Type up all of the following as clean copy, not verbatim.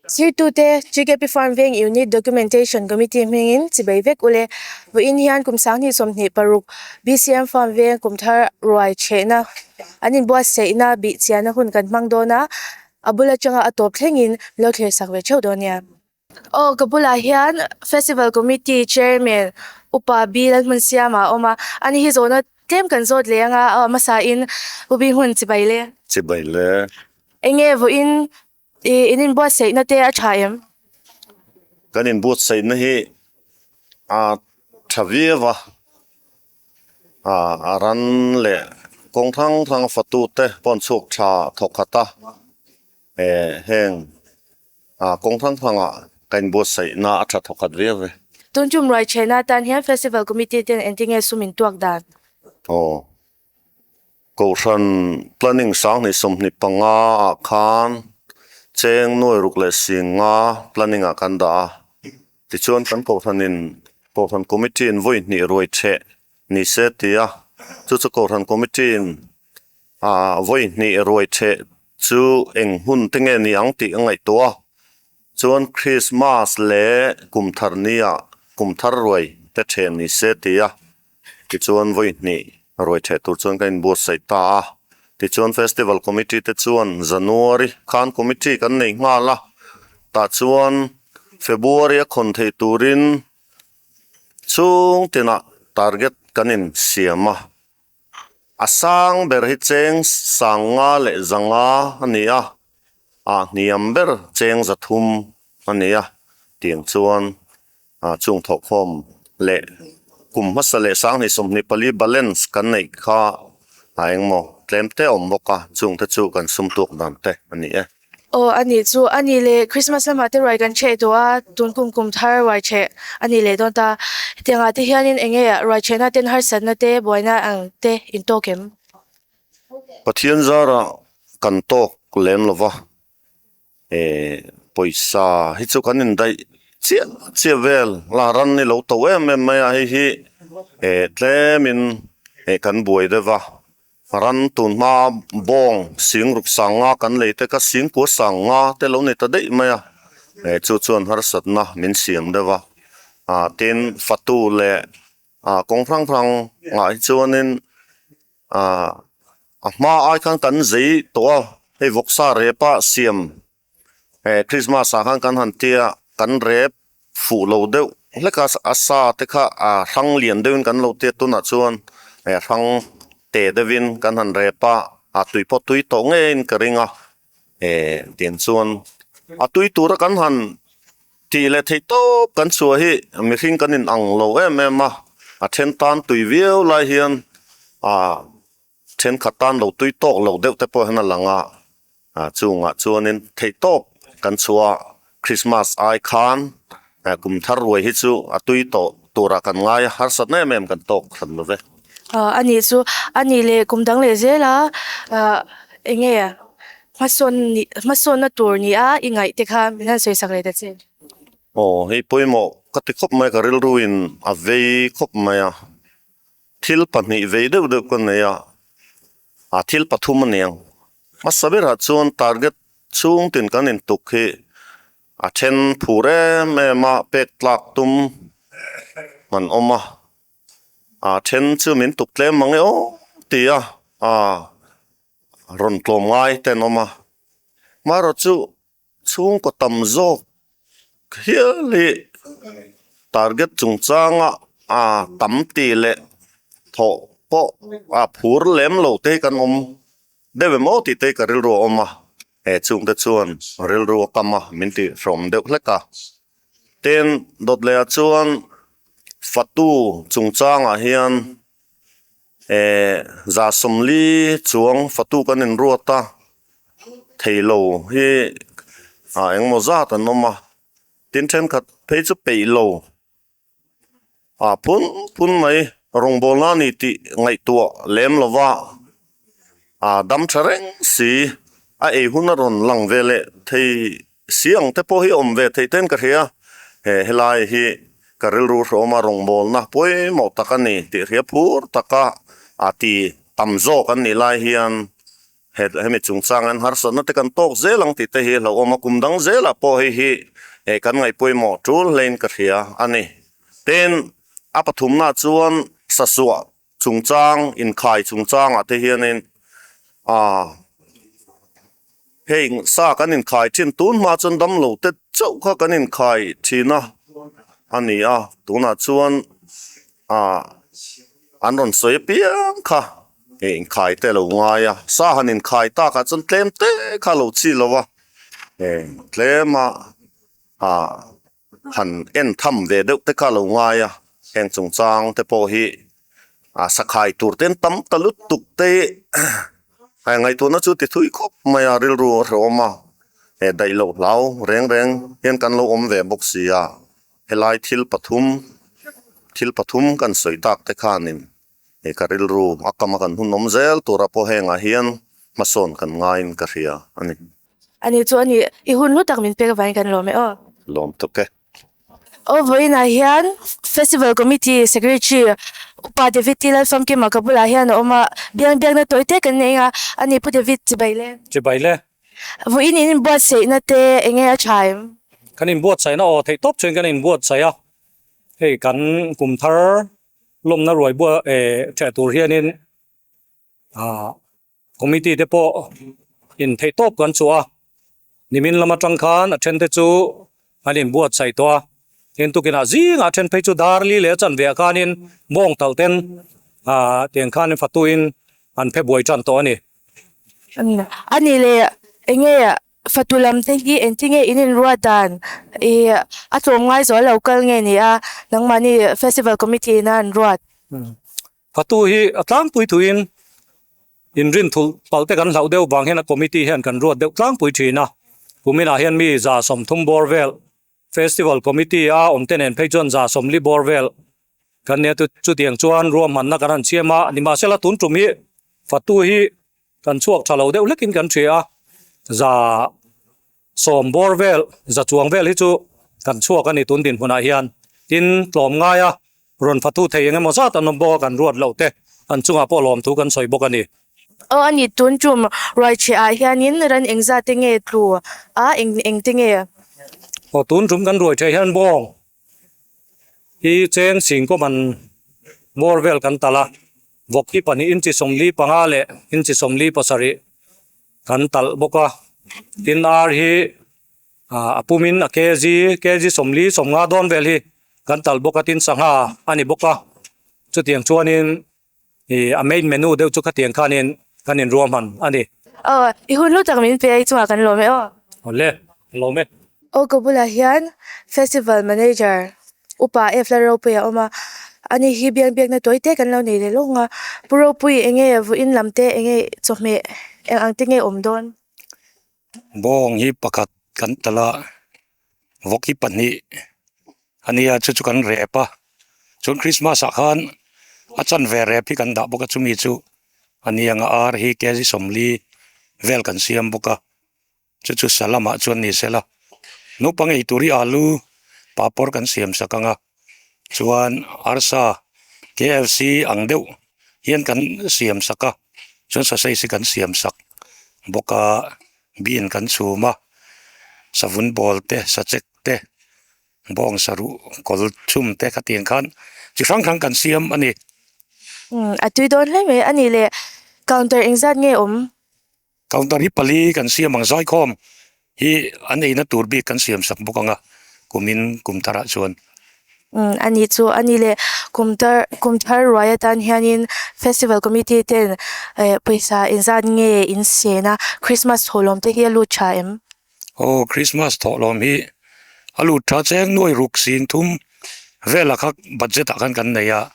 Sirtute GKP Farm Veng Unit Documentation Committee hmingin chibei vek ule. Vawiin hian kum sanghnih 26 BCM Farm Veng kum thar ruai chhehna an inbuatsaihna bih chiahna hun kan hmang dawn a, a bul atanga a tawp thlengin lo thlir sak ve theuh dawn nia. Aw ka bulah hian Festival Committee Chairman Upa B Lalhmunsiama a awm a, ani hi zawhna tlem kan zawt leh anga a hmasa in Pu B hmun chibai le. Chibai le. Enge vawiin i in inbuatsaihna te a tha em? Kan inbuatsaihna hi a tha viau a, a ran leh kawng hrang hrang fatute pawn chhuak tha thawk khat a, heng kawng hrang hrangah ka inbuatsaihna a tha thawk khat viau e. Tun tum ruai chhehna atan hian Festival Committee ten engtinge sum in tuak dan? Aw. Kohhran planning 2025 ah khan cheng nuai ruk leh sing nga planning ah kan dah a, tichuan kan kohhranin kohhran committee in vawi hnih ruai chheh ni se ti a, chu chu kohhran committee in ah vawi hnih ruai chheh chu eng hun te nge ni ang tih a ngaihtuah a, chuan Christmas leh kum thar ni ah kum thar ruai te chheh ni se ti a. Tichuan vawi hnih ruai theh tur chuan ka inbuatsaih ta a. Tichuan Festival Committee te chuan January khan Committee kan nei nghal a, tah chuan February a khawn theih turin chhung tinah target kan insiam a. A sang ber hi cheng sang nga leh zanga a ni a, a hniam ber cheng 300 a ni a, tiang chuan Chung thawhkhawm leh kum hmasa leh 2024 balance kan neih kha a engmaw tlem te a awm bawk a, chung te chu kan sum tuk dan te a ni e. Aw a nih chu, a nih leh Christmas lamah te ruai kan chheh tawh a, tun kum kum thar ruai chheh a nih leh dawn ta. Hetiangah te hianin eng nge ruai chhehna ten harsatna te buaina ang te in tawk em? Pathian zarah kan tawk lem lova, Pawisa hi chu kan indaih chiah chiah vel la ran ni lo to em em mai a hei hi tlemin kan buai deuh a ran tun hma bawng sing ruk sang nga kan lei te kha sing kua sang nga te lo ni ta daih mai a chu chuan harsatna min siam deuh a tin fatu leh kawng hrang hrang ah hi chuanin. Ahh a hma ai khan kan zei tawh a hei vawksa rep a siam eh christmas ah khan kan han tia kan rep fuh lo deuh hlek a a sa te kha a hrang lian deuhin kan lo tia tunah chuan eh hrang te deuhin kan han rep a a tui pawh tui tawh ngeiin ka ring a eh tiang chuan a tui tura kan han Tih leh theih tawp kan chhuah hi mihring kan in ang lo em em a, a then tan tui viau lai hian ah thenkhat tan lo tui tawk lo deuh te pawh hian a lang a, ah chungah chuanin theih tawp kan chhuah a, Christmas ai khan kum thar ruai hi chu a tui tawh turah kan ngai a, harsatna em em kan tawk hran lo ve. Ah a nih chu, a nih leh kum dang leh zel a, ah eng nge Hmasawn nih hmasawnna tur ni a i ngaih te kha min han sawi sak leh ta che. Aw hei pawimawh ka ti khawp mai ka rilru in a vei khawp mai a, thil pahnih vei deuh deuh ka nei a, a thil pathum a niang. Hmasa berah chuan target chhung tin kan intuk hi a then phur em em a pek tlak tum an awm a. A then chu min tuk tlem mang e aw ti a, aa rawn tlawm ngai te an awm a, hmarawh chu chhungkaw tam zawk hial hi target chungchanga a tam tih leh thawh pawh a phur lem lo te hi kan awm deuh em aw tih te hi ka rilru a awm a, he chungte chuan rilru a kam a min tih hrawm deuh hlek a, tin dawt leh ah chuan fatu chungchangah hian. Eh 40 chuang fatu kan inruat a, theilo hi ah engmaw zat an awm a, tin thenkhat phei chu peih lo ah phun phun mai rawngbawlna a ni tih ngaihtuah lem lo va, ah dam tha reng si a ei hun a rawn lang ve leh thei. Si ang te pawh hi awm ve theih ten ka hria, he helai hi ka rilru hrawma rawngbawlna pawimawh tak a ni tih hria phur taka a ti tam zawk an nih lai hian He hemi chungchang hian harsatna te kan tawk zel ang tih te hi hlauhawm a, kum dang zelah pawh hei hi kan ngaihpawimawh tul hlein ka hria a ni. Tin, a pathumnaah chuan sasuah chungchang, inkhai chungchangah te hianin aah hei sa kan inkhai thin tun hma chuan damlo te chauh kha kan inkhai thin a a ni a, tunah chuan aah an rawn sawi apiang kha. Hei inkhai te lo ngai a, sa han inkhai tak ah chuan tlem te kha lo chi lo a, tlem a ah han en tham ve deuh te kha lo ngai a, heng chungchang te pawh hi ah sakhai tur te an tam ta lutuk te hi ngaihtuahna chu ti thui khawp mai a, rilru a hrehawm a, he daih loh hlau reng reng hian kan lo awm ve bawk si a, helai thil pathum thil pathum kan sawi tak te khanin. He ka rilru a kam a kan hun awm zel tura pawh hengah hian hmasawn kan ngaiin ka hria a ni. A ni chu a ni, i hun hlu tak min pek avangin kan lawm e aw. Lawm tuk e. Aw vawiinah hian Festival Committee Secretary Upa David T Lalfamkima ka bulah hian a awm a, biang biakna tawi te kan nei a, a ni Pu David chibai le. Chibai le. Vawiin in inbuatsaihna te enge a tha em? Kan inbuatsaihna aw theih tawp chuan kan inbuatsaih a, hei kan kum thar lawmna ruai buah eh ṭheh tur hianin ah committee te pawh in theih tawp kan chhuah a, nimin lam atang khan a then te chu an inbuatsaih tawh a, tin tukinah zingah a then phei chu dar li leh a chanve ah khanin bawng talh ten ah tiang khanin fatuin an phe buai tan tawh a ni. A ni leh enge Fatu lam te hi engtinge in inruat dan ih a tlawm ngai zual lo kal nge ni a, nangmahni festival committee ina an ruat. Fatu hi a tlangpui thuin inrin thulh palh te kan hlauh deuh vang hian a committee hian kan ruat deuh tlangpui thin a, kuminah hian mi 130 bawr vel festival committee a awm te nen phei chuan 140 bawr vel kan nia chutiang chuan ruahmanna kan han siam a, nimahsela tun tum hi fatu hi Kan chhuak tha lo deuh hlekin kan hria a, 110 bawr vel, za chuang vel hi chu kan chhuak a ni tun dinhmunah hian. Tin, tlawm ngaia rawn fatu thei eng emaw zat an awm bawk a, kan ruat loh te an chungah pawh lawmthu kan sawi bawk a ni. Aw a ni, tun tum ruaichheh ah hianin ran engzat te nge tlu a, eng eng te nge? Aw tun tum kan ruaichheh hian bawng hi cheng singkawm an bawr vel kan talh a. Vawk hi pahnih inchi 45 leh inchi 47 kan talh bawk a, tin ar hi a pumin a kg kg 40 50 dawn vel hi kan talh bawk a, tin sangha a ni bawk a, chutiang chuanin ih a main menu deuh chu khatiang khanin kan inruahman a ni. Aw, i hun hlu tak min pe a, i chungah kan lawm e aw. Awle, lawm e. Aw ka bulah hian Festival Manager Upa F la ropui a awm a, ani hi biak biakna tawi te kan lo nei leh lawng a, Pu Ropui eng nge vawiin lam te eng nge chawhmeh eng ang te nge awm dawn? Bawng hi pakhat kan talh a, vawk hi pahnih a nia chu chu kan rep a, chuan Christmas ah khan a chanve rep hi kan dah bawk a chumi chu a ni ang a ar hi kg 40 vel kan siam bawk a. Chu chu sa lamah chuan ni sela, naupang ei tur hi alu papawr kan siam sak ang a, chuan arsa KFC ang deuh hian kan siam sak a, chuan sausage hi kan siam sak bawk a, bean kan chhum a, savun bawl te, sachek te, bawng saruh kawl chhum te khatiang khan chi hrang hrang kan siam a ni. Umm a tui dawn hle mai a nih leh counter engzat nge awm? Counter hi pali kan siam ang zaikhawm hi an eina tur bik kan siam sak bawk ang a kumin kum tharah chuan. Umm a nih chu a ni le kum thar kum thar ruai atan hianin festival committee ten eh pawisa inzat nge in sen a Christmas thawhlawm te hi a lut tha em? Aw Christmas thawhlawm hi a lut tha cheng nuai ruk 30 velah kha budget ah khan kan nei a.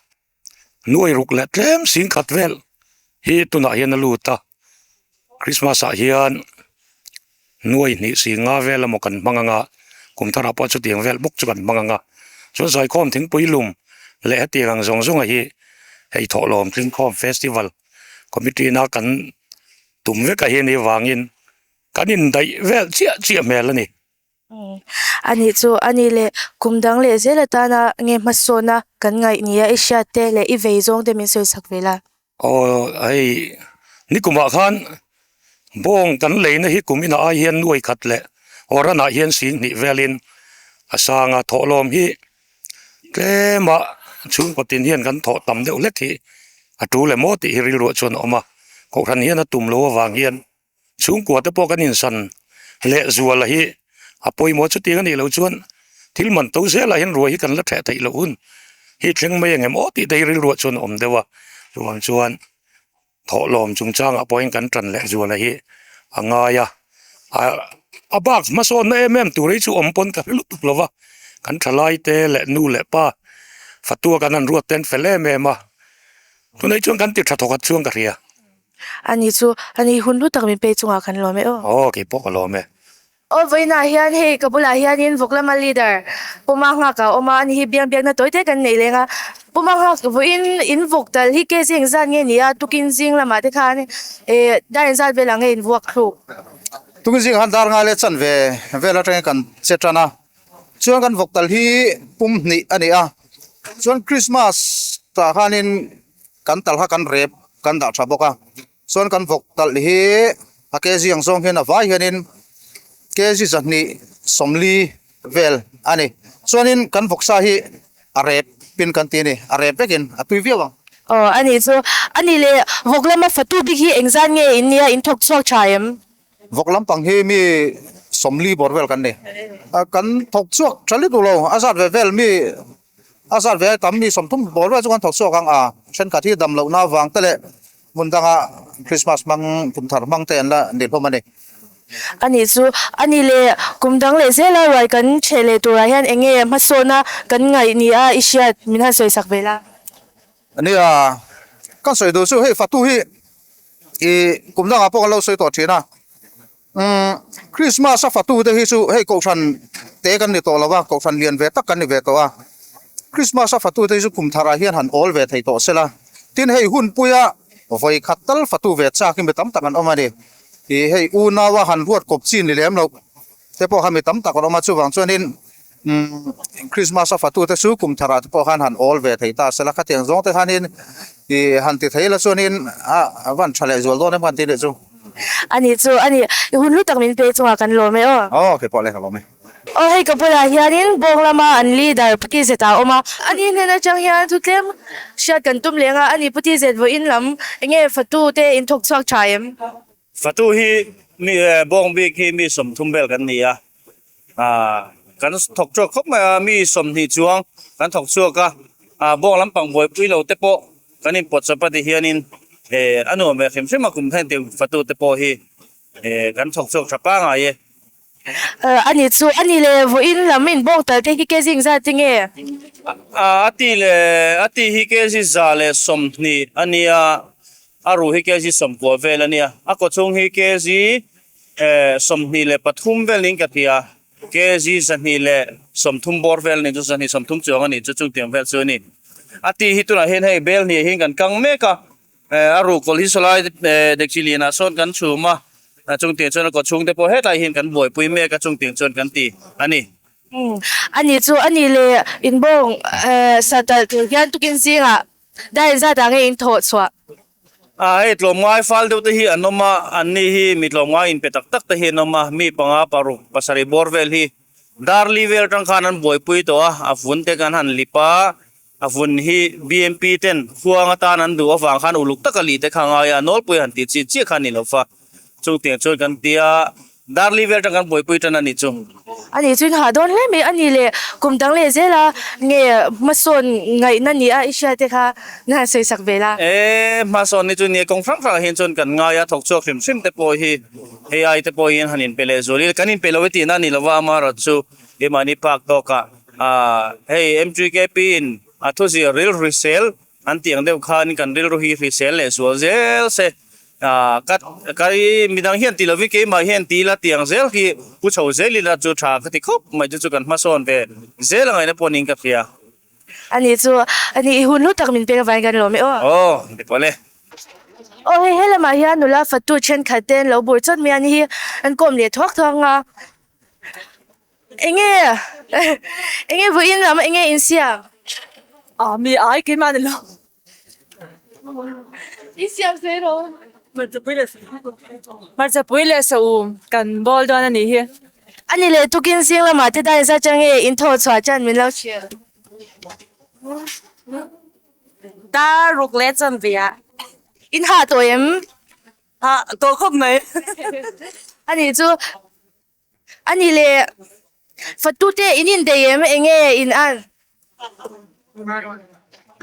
Nuai ruk leh tlem 10,000 vel hi tunah hian a lut a, Christmas ah hian nuai hnih 50 vel emaw kan hmang ang a, kum tharah pawh chutiang vel bawk chu kan hmang ang a, chuan zaikhawm thingpui lum leh hetiang ang zawng zawng a hi hei thawhlawm tlingkhawm festival committee na kan tum vek a hi a nih vangin kan indaih vel chiah chiah hmel a ni. A nih chu a nih leh kum dang leh zel atana nge hmasawna kan ngaih nia i hriat te leh i vei zawng te min sawi sak ve la. Aw hei nikumah khan Bawng kan leina hi kum inah ai hian nuai khat leh Oranah hian sing hnih velin a sang a, thawhlawm hi tlema chhungkaw tin hian kan thawh tam deuh hlek hi a tul em aw tih hi rilruah chuan a awm a, kohhran hian a tum lo avang hian chhungkua te pawh kan insan leh zuala hi a pawimawh chutiang a nih loh chuan thil man to zelah hian ruai hi kan la theh theih loh hun hi thleng mai ang em aw tih te hi rilruah chuan a awm deuh a, chuvang chuan. Thawhlawm chungchangah pawhin kan tan leh zuala hi a ngai a, a bak hmasawnna em em tur hi chu awm pawn ka hre lutuk lo va, kan thalai te leh nu leh pa fatua kan han ruat te an fel em em a, tunah hi chuan kan ti tha thawkhat chuan ka hria. Ani chu ani hun hlu tak min pei chungah kan lawm e aw. Aw keipawh ka lawm e. Aw vawiinah hian hei ka bulah hianin Vawklama leader Puma Nghak a awm a, ani hi biang biakna tawi te kan nei leng a. Puma Nghak vawiin in vawk tal hi kg engzat nge ni a, tukin zing lamah te khan eh dar engzat velah nge in vuak thluk? Tukin zing khan dar ngai leh chanve vel atangin kan che tan a, chuan kan vawk tal hi pum hnih a ni a, chuan Christmas tah khanin kan tal kha kan rep kan dah tha bawk a. Chuan kan vawk talh hi a kg ang zawng hian a vai hianin kg 240 vel a ni. Chuanin kan vawksa hi a rep pin kan ti a ni, a rep vekin a tui viau ang. Aw a nih chu. A nih leh vawk lama fatu bik hi engzat nge in nia in thawk chhuak tha em? Vawk lampang hi mi 40 bawr vel kan ni. Kan thawk chhuak tha lutuk lo, a zat ve vel mi A zat ve tam mi 30 bawr vel chu kan thawk chhuak ang a, thenkhat hi dam lohna avang te leh hmun danga Christmas hmang kum thar hmang te an la ni hlawm a ni. A nih chu, a ni leh kum dang leh zela ruai kan ṭheh leh turah hian eng nge hmasawna kan ngaih ni a i hriat min han sawi sak ve la? Nia, kan sawi duh chu hei fatu hi i kum dangah pawh kan lo sawi tawh ṭhin a. Umm Christmas a fatu te hi chu hei kohhran te kan ni tawh lo a, kohhran lian ve tak kan ni ve tawh a. Christmas a fatu te hi chu kum tharah hian han awl ve thei tawh sela. Tin hei hunpuia vawi khat tal fatu ve chak hi mi tam tak an awm a ni. Ih hei unaua han ruat kawp chi ni lem loh te pawh kha mi tam tak an awm a, chuvang chuanin umm Christmas a fatu te chu kum tharah te pawh khan han awl ve thei ta sela. Khatiang zawng te khanin ih han ti thei la chuanin a van tha leh zual dawn em khan ti leh chu. A nih chu, a nih, i hun hlu tak min pe chungah kan lawm e aw. Aw, kei pawh le ka lawm e. Aw, hei ka bulah hianin bawng lama an leader Puti Zeta a awm a. A ni hnen atang hian thu tlem hriat kan tum leng a, a ni Puti Zet vawiin lam enge fatu te in thawk chhuak tha em? Fatu hi mi bawng bik hi mi 30 vel kan ni a, kan thawk chhuak khawp mai a, mi 20 chuang kan thawk chhuak a, bawng lampang buaipui lo te pawh Kan inpawt chawp a ti hianin a nuam ve hrim hrim a, kum thleng tih fatu te pawh hi kan thawk chhuak tha pangai e. A ni chu, a ni leh vawiin lam inbawng tal te hi kg engzat te nge? A ti leh, a ti hi kg 120 a nia, a ruh hi kg 90 vel a nia, a kawchhung hi kg 23 vel niin ka ti a. Kg 230 bawr vel a ni chu, 230 chuang a ni chu, chungtiang vel chu a ni. A tih hi tunah hian hei bel hnih hian kan kang mek a, a ruhkawl hi sawlai dekchi lianah sawn kan chhum a, chungtiang chuan a kaw chhungte pawh hetlai hian kan buaipui mek a, chungtiang chuan kan ti a ni. A ni chu a ni le inbawng satalh tur hian tukin zingah Dar inzat ah nge in thawh chhuah? A hei tlawmngai fal deuh te hi an awm a, an ni hi mi tlawmngai inpe tak tak te hi an awm a, mi panga paruk pasarih bawr vel hi dar li vel atang khan an buaipui tawh a, a vun te kan han lip a, a vun hi BMP ten khuang atan an duh avang khan uluk taka lih te kha a ngai a, a nawlpui han tih chi chiah kha a ni lo fa. Chutiang chuan kan ti a, dar li vel atang kan buaipui tan a nih chu. A nih chuan hah dawn hle mai a ni le, kum dang leh zel a nge hmasawn ngaihna ni a i hria te kha na han sawi sak ve la. E, hmasawn ni chu nia kawng hrang hrangah hian chuan kan ngai a, thawk chhuak hrim hrim te pawh hi hei ai te pawh hian han inpe leh zual ila, kan inpe lo e tihna a ni lova amaherawhchu keimahni park tawkah hei MGKP in a thuzir rilhrisel an tih ang deuh khan kan rilru hi hrisel leh zual zel se. Ka ka i midang hian ti lovin keimah hian ti ila tiang zel hi pu chho zel ila chu tha ka ti khawp mai chu chu kan hmasawn ve zel a ngaihna pawh niin ka hria. A nih chu a nih i hun hlu tak min pek avangin kan lawm e aw. Aw ni pawh le. Aw hei helamah hian nula fatu thenkhat te an lo bur chawt mai a ni hi an kawm leh thuak thuak ang a. Enge enge vawiin lam enge insiam? A mi ai keimah ni lo. I siam zel rawh. Hmarchapui leh saum kan bawl dawn a nih hi. A ni leh tukin zing lamah te dan zat chang nge in thaw chhuah chan min lo hrilh. Dar ruk leh chanve ah. In hah tawh em? Hah tawh khawp mai. A nih chu a ni leh fatute in indaih em eng nge in an?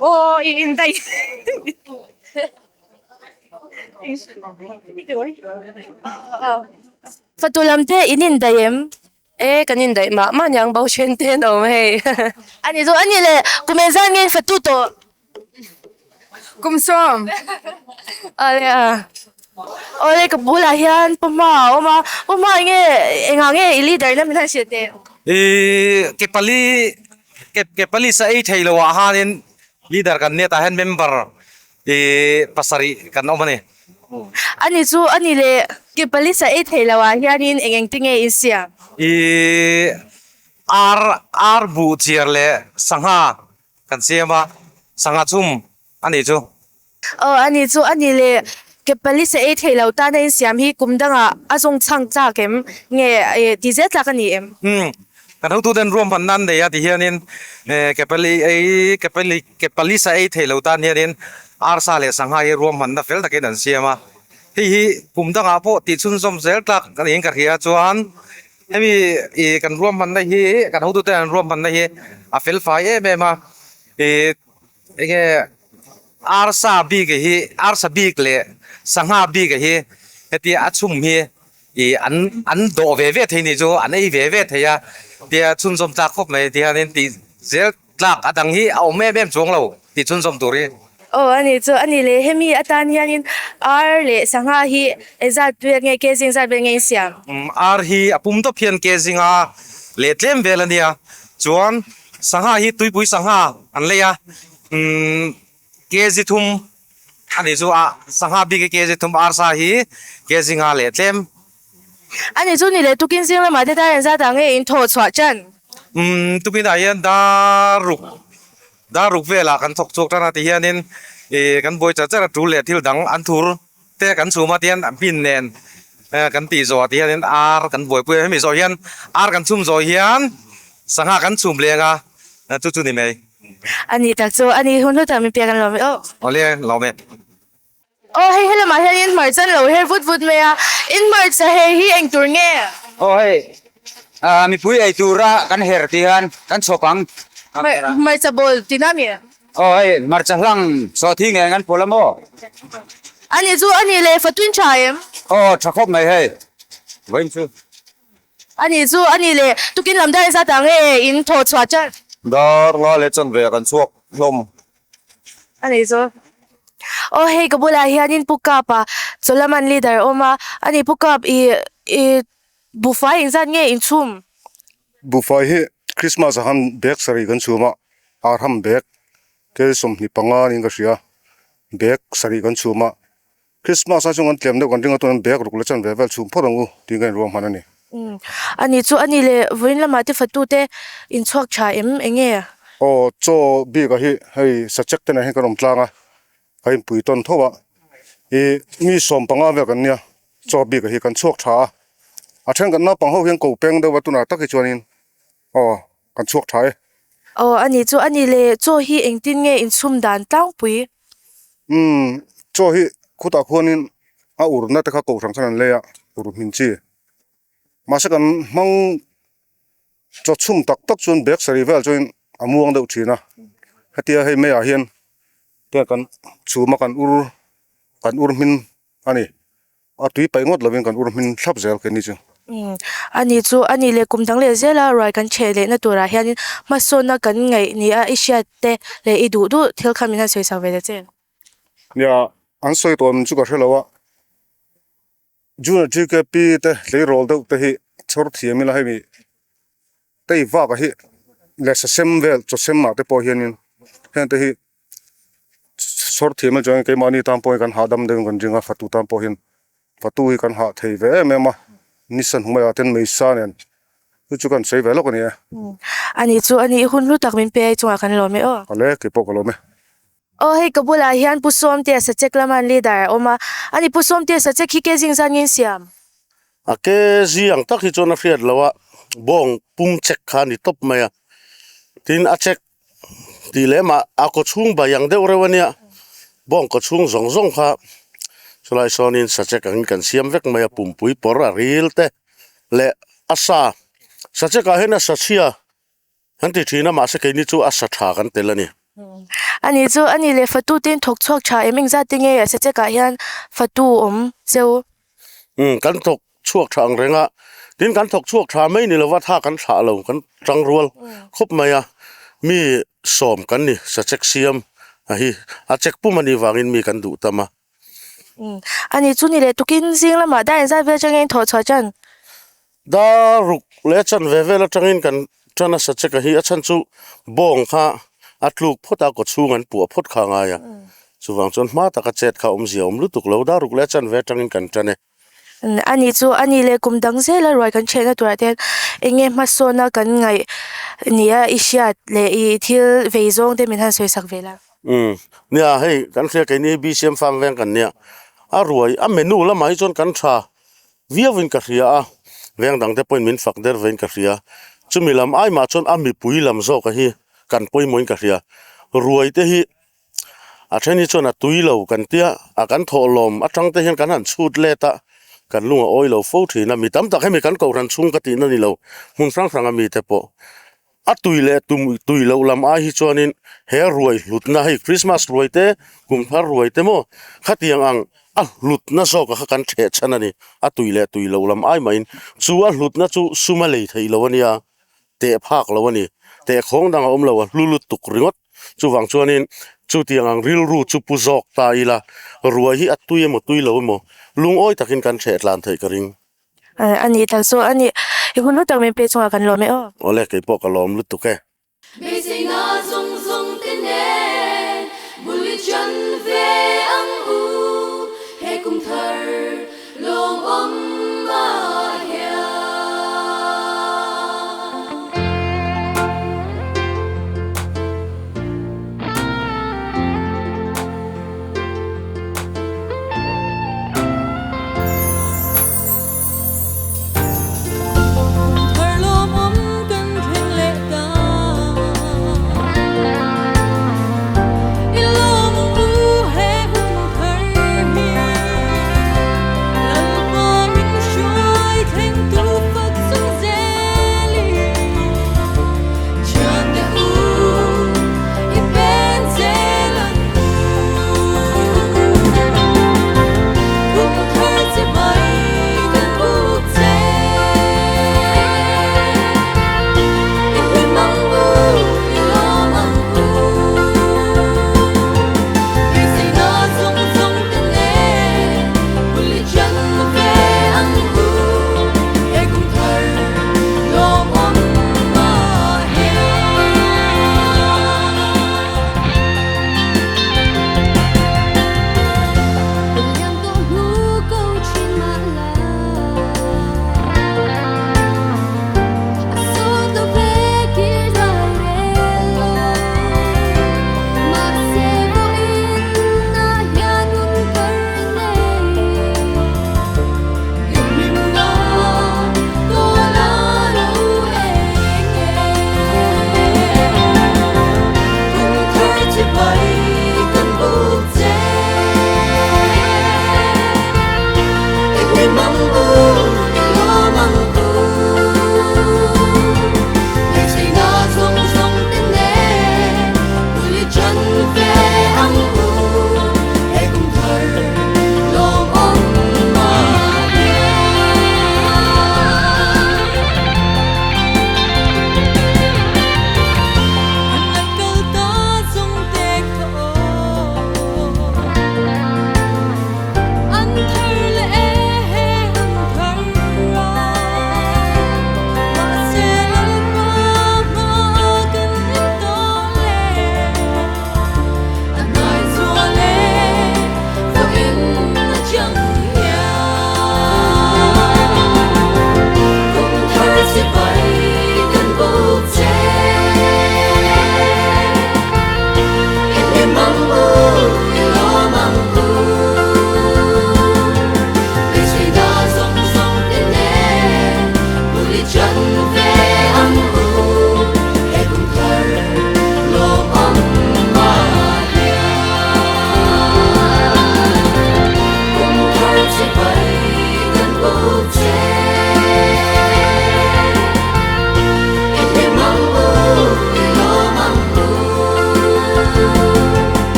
Aw i indaih. Fatu lam te in indaih em? E kan indaih mah mah niang bo then te an awm hei. A ni chu a ni le kum engzat nge in fatu tawh? Kum sawm. Awle a. Awle ka bulah hian Pu Hma a awm a, Pu Hma enge engah nge i leader na min han hrilh teh? I ke pali ke ke pali sa ei thei lo ah hianin leader kan nia tah hian member i pasarih kan awm a ni. A ni chu a ni le ke pali sa ei thei lo ah hianin eng eng te nge in siam? I ar ar buh chiar leh sangha Kan siam a, sangha chhum a nih chu. Aw a nih chu, a nih leh ke pali sa ei theih lo tana in siam hi kum dangah a zawng chhang tlak em? Nge ti zel tlak a ni em? Umm, kan hotuten ruahmanna an nei a ti hianin ke pali ei ke pali ke pali sa ei theih lo tan hianin arsa leh sangha hi ruahmanna fel takin an siam a, hei hi kum dangah pawh tih chhunzawm zel tlak a niin ka hria chuan Hemi ih kan ruahmanna hi kan hotute an ruahmanna hi a fel fai em em a ih enge arsa bik hi arsa bik leh sangha bik hi hetia a chhum hi ih an an dawh ve ve thei nih chu an ei ve ve thei a tia chhunzawm tlak khawp mai tihianin tih zel Tlak a dang hi a awm em em chuang lo tih chhunzawm tur hi. Aw a nih chu a ni le hemi atan hianin ar leh sangha hi engzat vel nge ke zing zat vel nge in siam? Ar hi a pum dawp hian ke zinga leh tlem vel a nia chuan sangha hi tuipui sangha an lei a ke zi thum a nih chu a sangha bik hi ke zi thum arsa hi ke zinga leh tlem. A ni chu ni leh tukin zing lamah te dar engzat ah nge in thawh chhuah chan? Umm tukin ah hian dar ruk dar ruk velah kan thawk chhuak tan a ti hianin ih kan buai char char a tul leh thil dang an thur te kan chhum a tihian hmin nen kan tih zawh ah ti hianin ar kan buaipui a hemi zawh hian ar kan chhum zawh hian sangha kan chhum leng a chu chu ni mai. A ni tak chu a ni hun hlu tak min pek an lawm e aw. Awle lawm e. Aw hei helamah hian in hmarcha an lo her vut vut mai a, in hmarcha her hi eng tur nge? Aw hei mipui ei tura kan her tih hian kan chhawp ang. Hmarcha bawl tihna mi? Aw hei hmarcha hlang sawhthing nen kan pawl a maw? A nih chu a nih leh fatuin tha em? Aw tha khawp mai hei vawiin chu. A nih chu a nih leh tukin lam dar engzat ah nge in thawh chhuah chan? Dar nga leh chanve ah kan chhuak hlawm. A nih chu. Aw hei ka bulah hianin Pu Kap a Chawlaman leader a awm a, a nih Pu Kap i i buhfai engzat nge in chhum? Buhfai hi Christmas ah khan bag sarih kan chhum a, arham bag kel 25 niin ka hria, bag sarih kan chhum a, Christmas a chung an tlem deuh kan ring a tuan bag ruk la chan ve vel chhum phawt ang u tiin ka inruang hman a ni. Umm a nih chu a ni le vawiin lamah te fatute inchhuak tha em eng nge? Aw chaw bik ah hi hei sachek te nen hian kan awm tlang a ka inpui tawn tho a ih mi 15 vel kan nia chaw bik ah hi kan chhuak tha a a then kan naupang ho hian ko peng deuh a tunah tak hi chuanin aw kan chhuak tha e. Aw a nih chu a ni le chaw hi engtin nge inchhum dan tlangpui? Umm chaw hi khutah khuanin a urna te kha kohhran khan an lei a ur hmin chi mahse kan hmang chaw chhum tak tak chuan bag sarih vel chuan a muang deuh thin a hetia hei meiah hian te kan chhum a kan ur kan ur hmin a ni. A tui paih ngawt lovin kan ur hmin thlap zel keini chu. Umm a ni chu a ni leh kum dang leh zela ruai kan chheh lehna turah hianin hmasawnna kan ngaih ni a i hriat te leh i duh duh thil kha min han sawi sak ve ta che. Nia an sawi tawh min chu ka hre lo a, Junior GKP te tleirawl deuh te hi chhawr thiam ila hemi tei vak a hi leh sasem vel chaw sem ah te pawh hianin heng te hi Sawr thiam a chuan keimahni tan pawh hi kan hahdam deuhin kan ring a, fatu tan pawh hian fatu hi kan hah thei ve em em a, nisa hnuaiah ten meisa nen chu chu kan sawi ve lawk a ni e. A ni chu a ni, i hun hlu tak min pe ai chungah kan lawm e aw. Ale, keipawh ka lawm e. Aw hei ka bulah hian Pu Sawmtea Sachek lama an leader a awm a, ani Pu Sawmtea Sachek hi ke zing zan nge in siam? A ke zi ang tak hi chuan a hriat loh a, bawng pum chek kha a ni tawp mai a, tin a chek tih leh mah a kaw chhung bai ang deuh reuh a nia, bawng kaw chhung zawng zawng kha chulai sawnin sachek angin kan siam vek mai a, pumpui pawr a ril te leh a sa, sachek ah hian a sa chhia Kan ti thin a, mahse keini chu a sa tha kan tel a ni. Ani chu a ni leh fatu te in thawk chhuak tha em engzat te nge a sachek ah hian fatu awm cheu? Umm kan thawk chhuak tha ang reng a, tin kan thawk chhuak tha mai ni lova tha kan thlah lo kan tang rual khawp mai a, mi sawm kan ni sachek siam a hi a chek pum a nih vangin mi kan duh tam a. Umm ani chu ni leh tukin zing lamah dar engzat vel atangin in thawh chhuah chan? Dar ruk leh a chan ve vel atangin kan tan a sachek a hi a chhan chu bawng kha a tluk phawt a kawchhung an puah phawt kha a ngai a chuvang chuan hma taka chet kha awmzia a awm lutuk lo dar ruk leh a chan ve atangin kan tan e. Ani chu ani leh kum dang zela ruai kan chhehna turah te hian eng nge hmasawna kan ngaih nia i hriat leh i thil vei zawng te min han sawi sak ve la. Umm nia hei kan hria keini BCM farm veng kan nia a ruai a menu lamah hi chuan kan tha Viauin ka hria a, veng dangte pawhin min fak der vein ka hria. Chumi lam ai mah chuan a mipui lam zawka hi kan pawimawhin ka hria. Ruai te hi a then hi chuan a tui lo kan tia, a kan thawhlawm atang te hian kan han chhut let a, kan lung a awi lo fo thin a. Mi tam tak hemi kan kohhran chhung ka tihna ni lo, hmun hrang hranga mite pawh A tui leh tum tui loh lam ai hi chuanin he ruai hlutna hei Christmas ruai te kum thar ruai te maw khatiang ang a hlutna zawk a kha kan theh chhan a ni. A tui leh tui loh lam ai mahin chu a hlutna chu sum a lei theih lo a nia, teh phak lo a ni. Teh khawng dang a awm lo a hlu lutuk ringawt. Chuvang chuanin chutiang ang rilru chu pu zawk ta ila ruai hi a tui emaw tui lo emaw lungawi takin kan theh tlan theih ka ring. A nih tak chu a ni. I hun hlu tak min pe chungah kan lawm e aw. Awle kei pawh ka lawm lutuk e. Beiseina zawng zawng te nen bul i chan ve ang u, he kum thar lawmawm ah hian.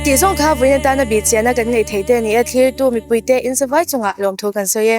Khatih zawng kha vawiin atana bihchiahna kan neih theih te a ni a, thlirtu mipuite insavai chungah lawmthu kan sawi e.